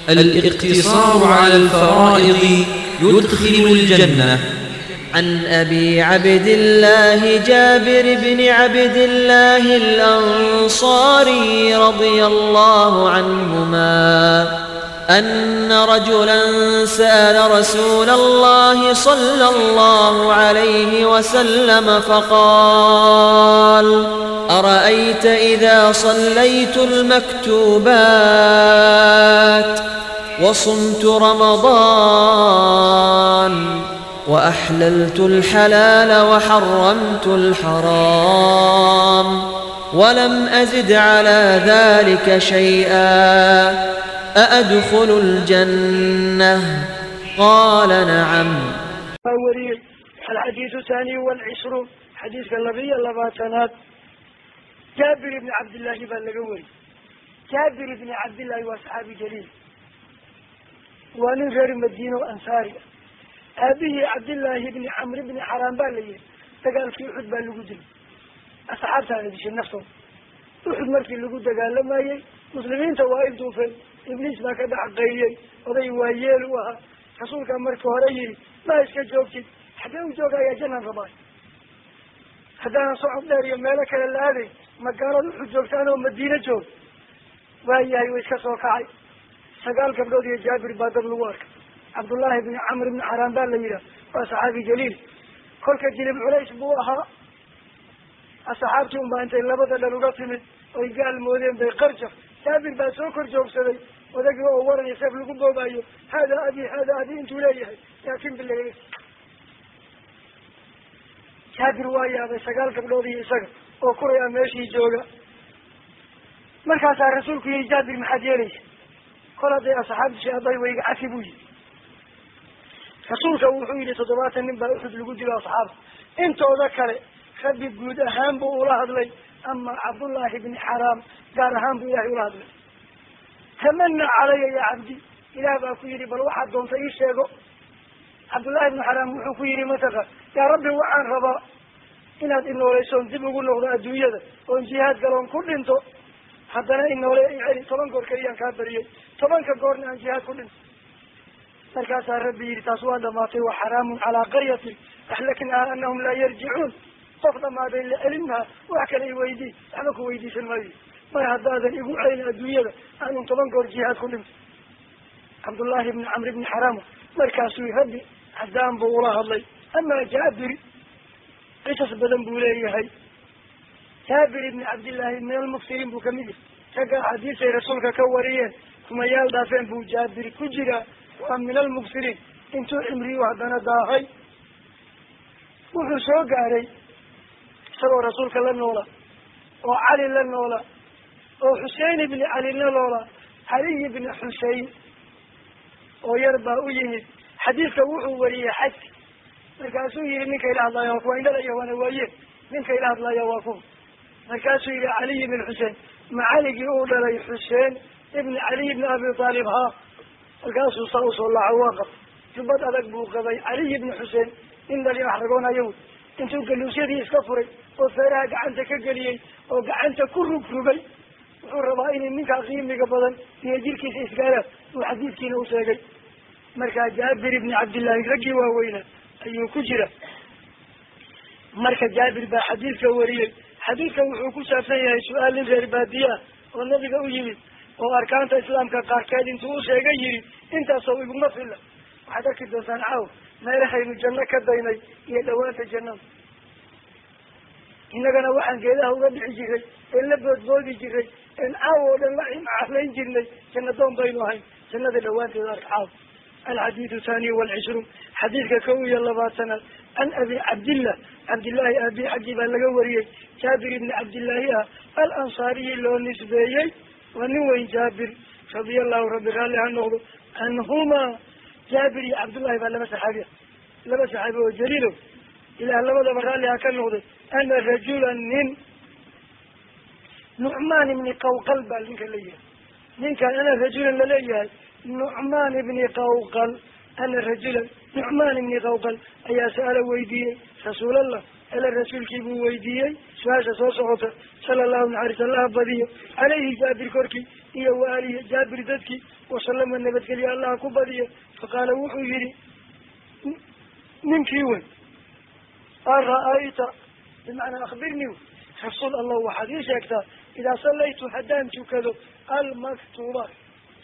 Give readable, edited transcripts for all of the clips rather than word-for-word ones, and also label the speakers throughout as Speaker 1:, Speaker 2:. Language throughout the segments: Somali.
Speaker 1: الاقتصار على الفرائض يدخل الجنة.
Speaker 2: عن أبي عبد الله جابر بن عبد الله الأنصاري رضي الله عنهما أن رجلا سأل رسول الله صلى الله عليه وسلم فقال: أرأيت إذا صليت المكتوبات وصمت رمضان وأحللت الحلال وحرمت الحرام ولم أزد على ذلك شيئا أأدخل الجنة؟ قال نعم.
Speaker 3: الحديث الثاني والعشرون حديث اللبي اللباتنات جابر بن عبد الله بن جابر بن عبد الله وأصحابي جليل وأن غير مدينة وأنصاري أبيه عبد الله بن عمرو بن حرام بالي تقال في أحد بالوجود أصحابته هذا الشيء نفسه أحد مركي الوجود قال لما يي مسلمين توائل دوفل إبليس ما كذا حقيقي وذي ويل وها رسولك مركي هري ما إيش كجوكي حتى وجوكا يا جنة رباي هذا صعب داري مالك الذي ما قالوا أحد جوكتانه مدينة جو وهي وإيش كسوكاي سقال كبرودي جابر بدر الوارك عبد الله بن عمرو بن حرام بالله وصحابي جليل كل كجلب عليش بوها أصحابتهم بأنت اللبضة للغتهم ويقال مودين بقرشة جابر باسوكر جوب سبي وذاك أولا يسافر لكم بايو هذا أبي هذا أبي أنتوا لا يهي لكن بالله جابر وايا بسقال كبرودي سقال وكريا ماشي جوجا مركز الرسول كي جابر محديريش كل هذا أصحاب الشيء ويعاتبوه رسولك وحuu yidhi 70 nin baa Uxud lagu dilay asxaab intooda kale rabbi guud ahaan buu ula hadlay ama Cabdullah ibn Haram gaar ahaan buu Ilaahay ula hadlay tamanna calaya ya abdi Ilaah baa ku yidhi bal waxaad doonta ii sheego Cabdullah ibn Haram wuxuu ku yidhi mataqa yaa rabbi waxaan rabaa inaad inoolaysoon dib ugu noqdo adduunyada oon jihaad galoon ku dhinto haddana inoole i celi 10 goor keliyaan kaa bariyay 10ka goorna aan jihaad ku dhinto markaasaa rabbi yidhi taas waa dhamaatay wa xaraamun calaa qaryatin ahlaknaaha anahum laa yarjicuun qof dhamaaday la celinmaha wax kale i weydii waxba ku weydiisan maayo mar haddaadan igu celin adduunyada aanun 10 goor jihaad ku dhinto Cabdullaahi ibni Camr ibni Xaraam markaasuu rabbi cadaan buu ula hadlay amaa Jaabir qisas badan buu leeyahay Jaabir ibni Cabdillaahi min almuksiriin buu kamid yahay ragga axaadiisay rasuulka ka wariyeen kumayaal dhaafeen buu Jaabir ku jiraa ومن المكثرين انتو عمري وهدنا داهي وحو سو غاري سو رسولك لا نولا وعلي لا نولا وحسين بن علي لا نولا علي بن حسين ويربا ويهي حديثك وحو وريه حج markaasuu yiri ninka ilaahay la yaafo inda la yawana waaye ninka ilaahay la yaafo markaasuu yiri Ali ibn Hussein ma Ali uu dhalay Hussein ibn Ali ibn Abi Talib ha markaasuu saa usoo lacawaaqab jubbad adag buu qabay Cali ibni Xuseen in dhali axragoonayo intuu galuusyadii iska furay oo feeraha gacanta ka geliyey oo gacanta ku rugrugay wuxuu rabaa inay ninkaa qiimiga badan iyo jirkiisa isgaaraan uu xadiidkiina u sheegay markaa Jaabir ibni Cabdillaahi raggii waaweynaa ayuu ku jira marka Jaabir baa xadiidka wariyey xadiidka wuxuu ku saabsan yahay su-aal nin reer baadiye ah oo nabiga u yimid oo arkaanta islaamka qaarkeed intuu u sheegay yidhi intaasoo iguma filla waxaad arki doontaan caaw meelahaynu janno ka daynay iyo dhawaanta jannada innagana waxaan geedaha uga dhici jiray een la boodboodi jiray een caaw oo dhan la cimcalayn jirnay janna doon baynu ahayn jannada dhawaanteeda arka caaw الحديث الثاني والعشرون حديث كوي اللباتنا عن أبي عبد الله عبد الله أبي عجيب اللقوري جابر بن عبد الله الأنصاري اللي نسبيي ونوين جابر رضي الله ربي قال عنه أنهما جابر عبد الله بن صحابي لما صحابي وجليله إلى لما قال لها كان أن رجلا من نعمان بن قوقل بالك ليه من كان أنا رجلا لليه نعمان بن قوقل أن رجلا نعمان بن قوقل أي سأل ويدي رسول الله إلى الرسول كيبو ويدي سؤال صوصه صلى الله عليه وسلم بديه عليه جابر كركي iyo waalihi Jaabir dadki wasalama nabadgelya allaha ku badiya. Faqaala wuxuu yihi ninkii wey ara'ayta bimacnaa akhbirnii rasuul allah waxaad ii sheegtaa idaa sallaytu haddaan tukado almaktuubaat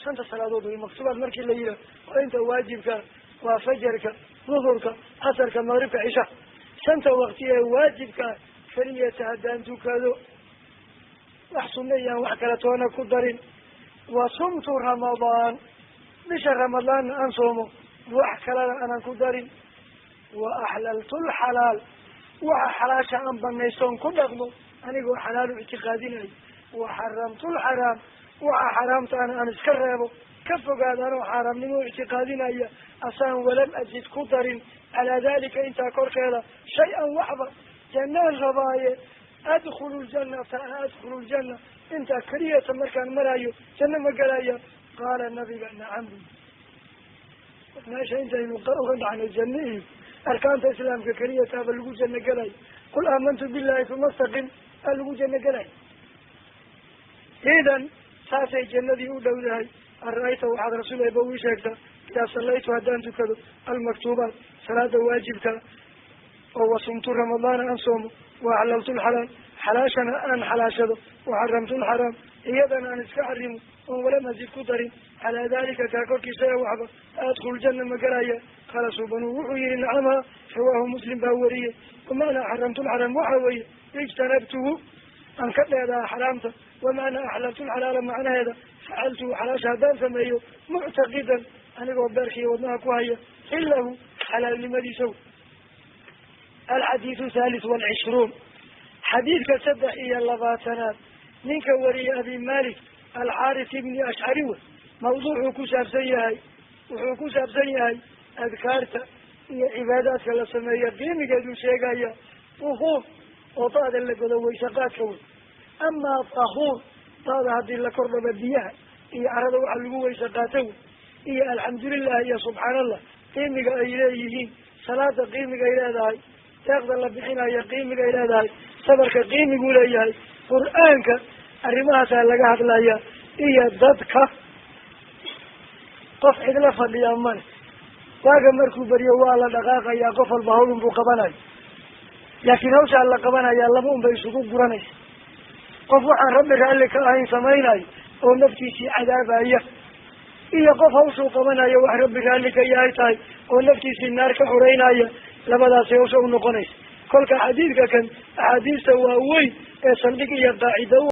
Speaker 3: shanta salaadood wey maktuubaat markii la yihaah waa inta waajibka waa fajarka duhurka casarka maqribka cisha shanta waqti ee waajibka keliyata haddaan tukado wax sunna iyaan wax kale toona ku darin wa sumtu ramadaan bisha ramadaanna aan soomo wax kalena aanan ku darin wa axlaltu lxalaal waxa xalaasha aan banaystoon ku dhaqmo anigoo xalaal u ictiqaadinayo wa xaramtu lxaraam waxa xaraamtaana aan iska reebo ka fogaada anoo xaaraamnimo u ictiqaadinaya asaan walam ajid ku darin calaa dalika intaa korkeeda shay-an waxba jannaan rabaaye adkhulu ljanata adkhulu ljanna intaa keliyata markaan marayo janno ma gelaya. Qaala nabiga nacam bu meesha intaynu uga dhacnay janno iyo arkaanta islaamka keliyataaba lagu janno gelayo qul aamantu billahi uma staqim aa lagu janno gelayo. Idan saasay jannadii u dhowdahay. Ara-ayta waxaad rasuul eeba ii sheegtaa idaa sallaytu haddaan tukado almaktuubaat salaada waajibka oo wasumtu ramadaana aan soomo wa axlaltu lxalaal xalaashana aan xalaashado wa xaramtu lxaraam iyadana aan iska xarimo oon walam azid ku darin calaa dalika kaa korkiisa ee waxba adkhulu ljanna ma galaya. Qaala subanuu wuxuu yihi nacamha rawaahu muslim baa wariyey. Wamacnaa xaramtu lxaraam waxa weeye ijtanabtuhu aan ka dheedaa xaraamta wamacnaa axlaltu lxalaala macnaheeda facaltuhu xalaasha haddaan sameeyo muctaqidan anigoo beerkiiyo wadnaha ku haya xilahu xalaalnimadiisaw. Alxadiidu thalith walcishruun xadiidka 23 ninka wariye abi malik alxaaris ibni ashcari wey mawduucuu ku saabsan yahay wuxuu ku saabsan yahay adkaarta iyo cibaadaadka la sameeya qiimigeeduu sheegaya. Uhuur oo daada la godo waysaqaadka wey amaa tahuur daada haddii la kordhaba biyaha iyo carada waxa lagu weysa qaato wey iyo alxamdulilah iyo subxaan allah qiimiga ay leeyihiin salaada qiimiga ay leedahay deeqda la bixinayo qiimiga ay leedahay sabarka qiimiguu leeyahay qur-aanka arrimahaasaa laga hadlaya iyo dadka qof cidla fadhiya male waaga markuu beriyo waa la dhaqaaqayaa qof walba hawl unbuu qabanayo laakiin hawshaa la qabanayaa laba unbay isugu guranaysa qof waxaan rabbi raalli ka ahayn samaynayo oo naftiisii cadaabaya iyo qof hawshuu qabanayo wax rabbi raalli ka yahay tahay oo naftiisii naar ka xoreynaya labadaasi hawsha u noqonaysa. Kolka xadiidka kan axaadiista waa weyn ee saldhig iyo qaacido.